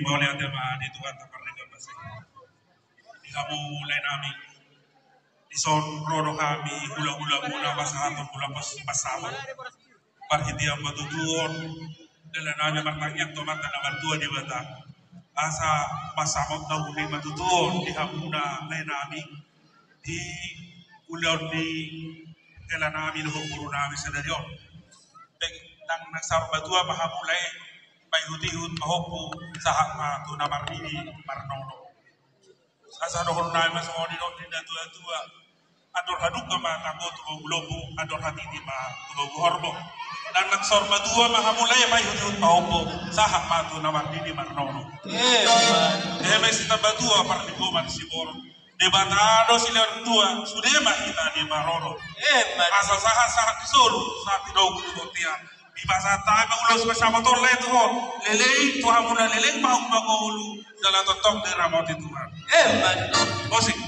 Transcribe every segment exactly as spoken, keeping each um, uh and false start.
Mauliate ma di Tuhanta pardenggan basa i. Di hamu lae nami, dison ro do hami hulahula muna pasahathon muna pansamot. Parhitean patutuon, dalan nami martangiang tu Amanta na martua Debata, asa pansamot na uli patutuon di hamuna lae nami, di ulaon ni hela nami dohot boru nami sadari on. Ndang na saur matua ma hamu lae, paihutihut pahompu, sahat ma tu na marnini marnono. Asa dohonon nami ma songon nidok ni natuatua: Andor hadungka ma tanggo tu pagu lombu, andor hatiti ma tu pagu horbo. Ndang na saur matua ma hamu lae, paihutihut pahompu, sahat ma tu na marnini marnono. Emma. Eme sitambatua parlinggoman siborok. Debata do silehon tua, sude ma hita diparorot. Emma. Asa sahat sahat ni solu, sahat ni dogu tu bontean. Dipasahat hami ma ulos pansamot on lae tu ho, leleng tu hamuna, leleng ma hamu mangolu, jala tongtong diramoti Tuhan. Emma. Musik.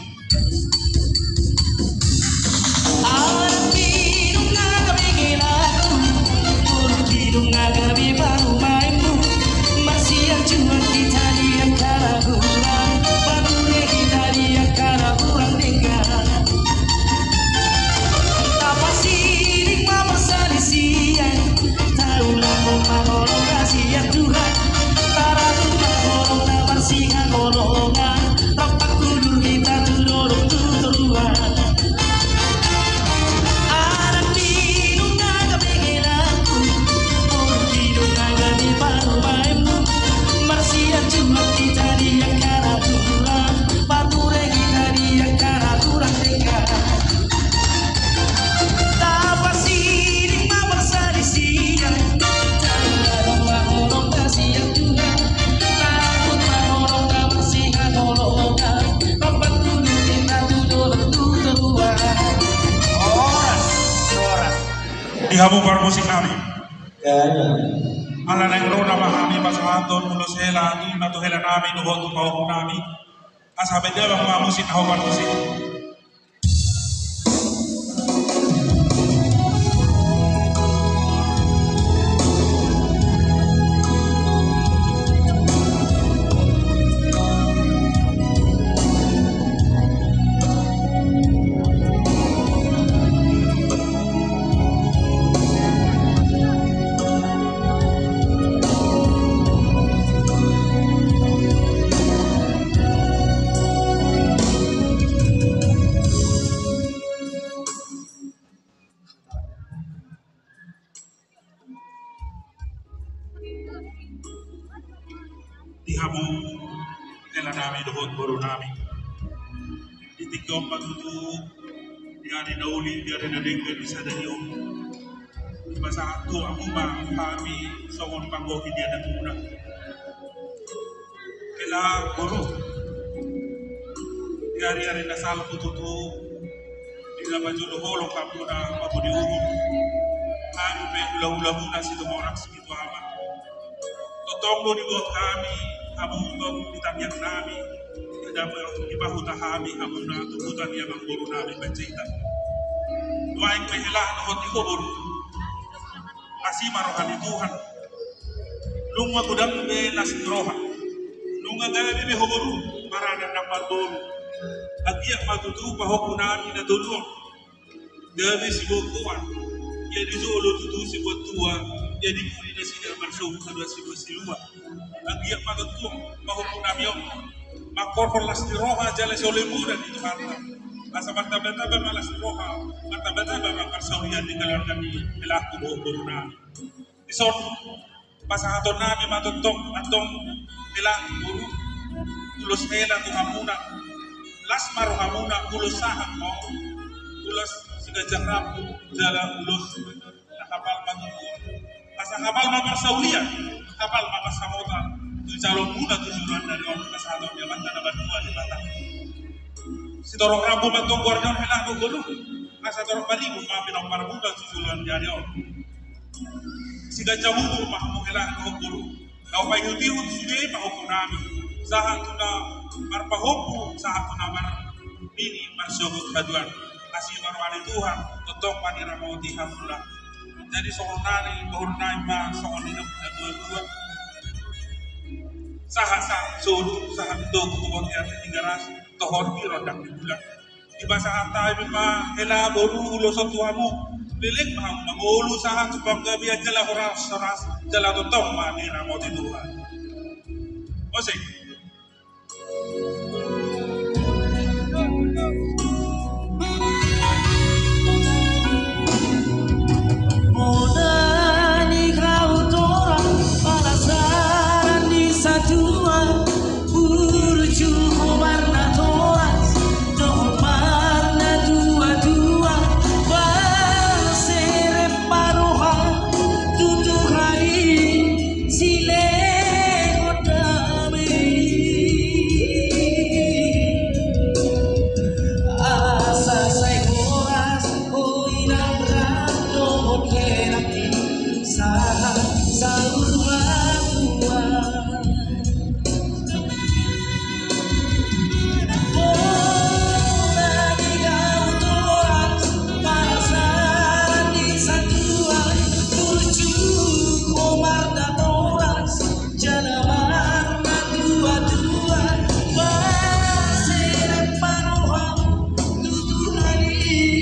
Horas, horas. Di hamu parmusik nami. Ala naeng ro nama hami pasahathon ulos hela tu, na tu hela nami dohot tu pahompu nami. Asa baen damang ma musik, hamu parmusik. Di hamu hela nami dohot boru nami, di tingki on ma tutu, di ari na uli, di ari na denggan di sadari on, dipasahat tu hamu ma hami songon panggohi di adat muna. Hela boru, di ari-ari na salpu tutu, di na pajolo holong hamuna, mamudi uhum, hami pe hulahula muna Situmorang Sigitu Ama. Tongtong do dibuat hami hamu di tangiang nami, di na dipahuta hami hamuna tu huta ni amangboru nami Panjaitan. Nuaeng pe hela dohot di ho boru, asi ma roha ni Tuhan. Nunga godang be las ni roha, nunga gabe be ho boru maradat nang marboru. Anggiat ma tutu pahompu nami na tolu on gabe siboan hoan. Ia di jolo tutu siboan tua, ia di pudi nasida marsogot haduan siboan silua. Anggiat ma tutu pahompu nami on mangkorhon las ni roha jala sioloi muna di Tuhanta. Asa martambatamba ma las ni roha, martambatamba ma parsaulian di keluarga ni hela dohot boru nami. Dison pasahaton nami ma tongtong antong hela boru, ulos hela tu hamuna. Las ma rohamuna, ulos sahat ma on, ulos siganjang rambu jala ulos na hapal ma tutu. Asa hapal ma parsaulian, hapal ma pansamotan tu jaloon muna tu joloan ni ari on, pasahaton ni Amanta na martua Debata. Sitorop rambu ma antong goar ni on hela dohot boru, asa torop maribur ma pinompar muna tu joloan ni ari on. Siganjang umur ma hamu hela dohot boru, na hupaihutihut sude pahompu nami, sahat tu na marpahompu sahat tu na marnini marsogot haduan. Asi ma roha ni Tuhan, tongtong ma diramoti hamuna. Jadi songon nari boru nai ma songon nidok ni natuatua: Sahat, sahat solu, sahat dohot tu bontean ni Tigaras, dohot di rondang ni bulan. Dipasahat hami ma hela boru ulos on tu hamu. Leleng ma hamu mangolu, sahat tu panggabean jala horas-horas, jala tongtong ma diramoti Tuhan. Musik. Mona ni hau torang, panasaran ni satua, burju hombar na toras dohot hombar na tua-tua, paserep ma roha tu Tuhan i, silehon dame. Asa sai horas, o inang, rap dohot helangki, sahat saur matua. Mona ni hau torang, panasaran ni satua, burju hombar na toras jala hombar na tua-tua, paserep ma roha tu Tuhan i,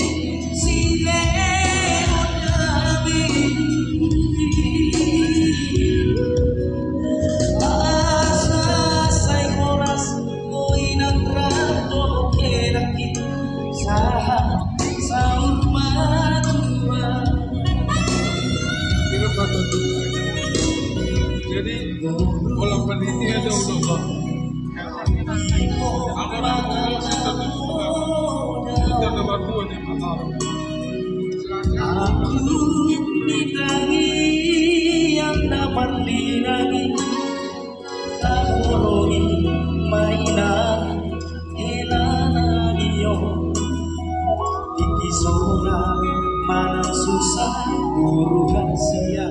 silehon dame. Asa sai horas, o inang, rap dohot helangki, sahat saur matua. Jadi, kalau panitia ada udah, Bang. Ada orang yang sudah dibuka. Kita ada bantuan yang mahal. Silakan. Aku di tangiang na marlinang i, taholongi ma inang hela nami on. Tingki sola manang susa boru hasian,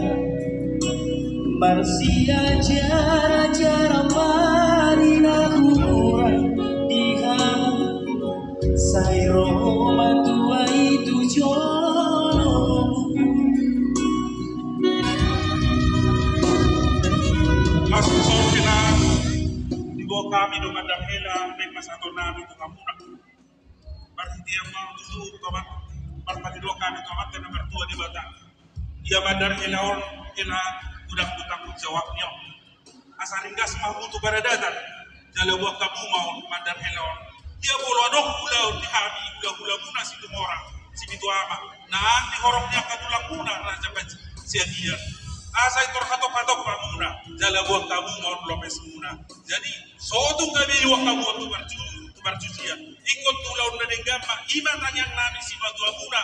marsiajara-jara ma di na hurang di hamu. Sai ro ma tua i tu jolomu. Langsung hela, diboan hami do mandar hela, baen ma sahat nami tu hamuna. Marhite ma tutu, Tuhan, marpangidoan hami tu Amanta na martua Debata. Ia mandar hela on, hela godang do tanggung jawabna on. Asa ringgas ma hamu tu paradatan, jala boan hamu ma on mandar hela on. Ia molo adong ulaon di hami, hula-hulamuna Situmorang, Sipitu Ama, nang di horong ni angka tulangmuna Raja Panji Siagian, asa intor hatop-hatop hamuna, jala boan hamu ma on lopesmuna. Jadi, so tung gabe iboan hamu on tu parju-, tu parjujian, ingkon tu ulaon na denggan ma, i ma tangiang nami simatuamuna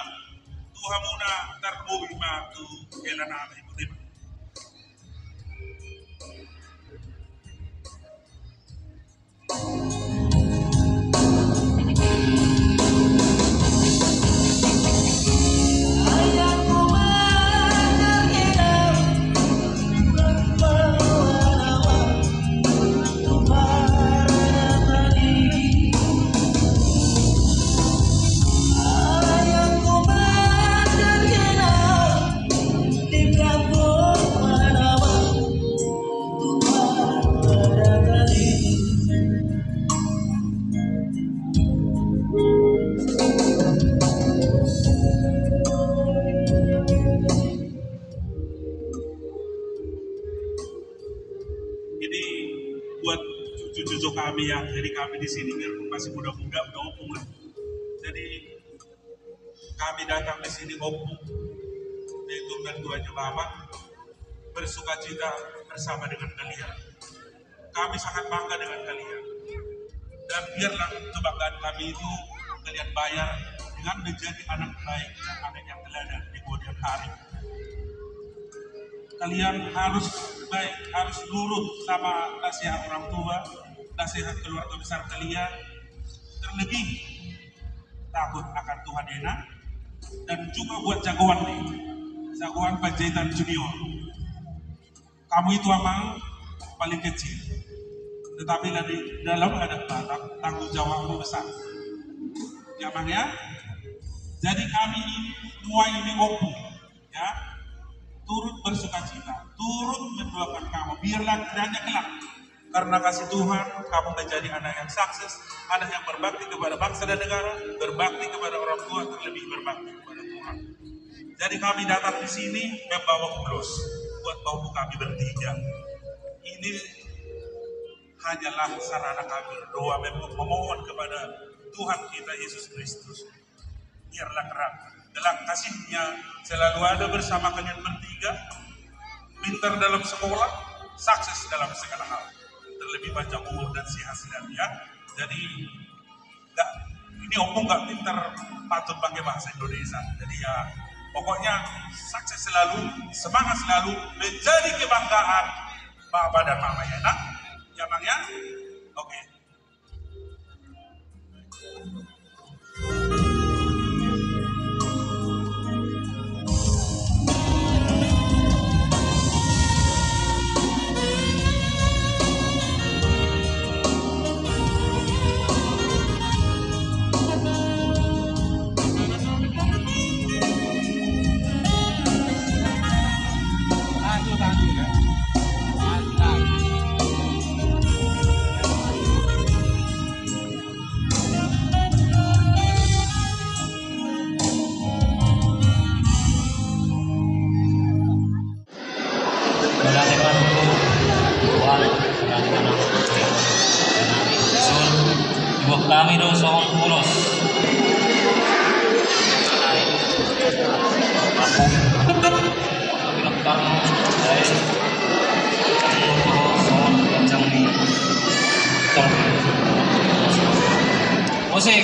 tu hamuna, tarlobi ma tu hela nami. Botima. Jadi, buat cucu-cucu kami yang dari kami di sini, biarpun masih muda-muda, udah ompung lah. Jadi, kami datang di sini, ompung, yaitu mertuanya Bapak, bersukacita bersama dengan kalian. Kami sangat bangga dengan kalian. Dan biarlah kebanggaan kami itu kalian bayar dengan menjadi anak baik dan anak yang teladan di kemudian hari. Kalian harus baik, harus nurut sama nasihat orang tua, nasihat keluarga besar kalian. Terlebih, takut akan Tuhan, ya, Nak. Dan juga buat jagoan nih, jagoan Panjaitan Junior. Kamu itu, Amang, paling kecil. Tetapi dari dalam ada tanggung jawabmu besar. Ya, Amang, ya. Jadi kami ini, semua ini, ompung, ya, turut bersukacita, turut mendoakan kamu. Biarlah kiranya kelak Karena kasih Tuhan, kamu menjadi anak yang sukses, anak yang berbakti kepada bangsa dan negara, berbakti kepada orang tua, terlebih berbakti kepada Tuhan. Jadi kami datang di sini membawa ulos buat bapakmu kami bertiga. Ini hanyalah sarana kami berdoa, mem-, memohon kepada Tuhan kita Yesus Kristus. Biarlah kerang, gelang kasih-Nya selalu ada bersama kalian bertiga, pintar dalam sekolah, sukses dalam segala hal. Terlebih panjang umur dan sehat selalu ya. Jadi, nggak, ini omong nggak pintar patut pakai bahasa Indonesia. Jadi ya, pokoknya sukses selalu, semangat selalu, menjadi kebanggaan Bapak dan Mama ya, Nak? Ya, Bang ya? Oke. Dibuat hami do songon ulos. Musik.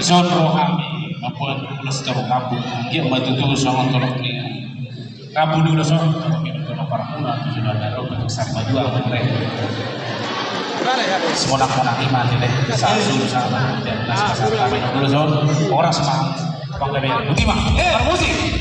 Dison rohami mamboan ulos torop kampung, anggiat ma tutu songon torop ni rambu ni ulos on, torop ni torop parmuna tu joloan na ro, bentuk sari majuang, leh. Simonak-monak i ma, leh. Sahat suhut sama, dan nasa sama ulos on, horas ma. Bang Gabriel, boti ma. Eh, parmusik.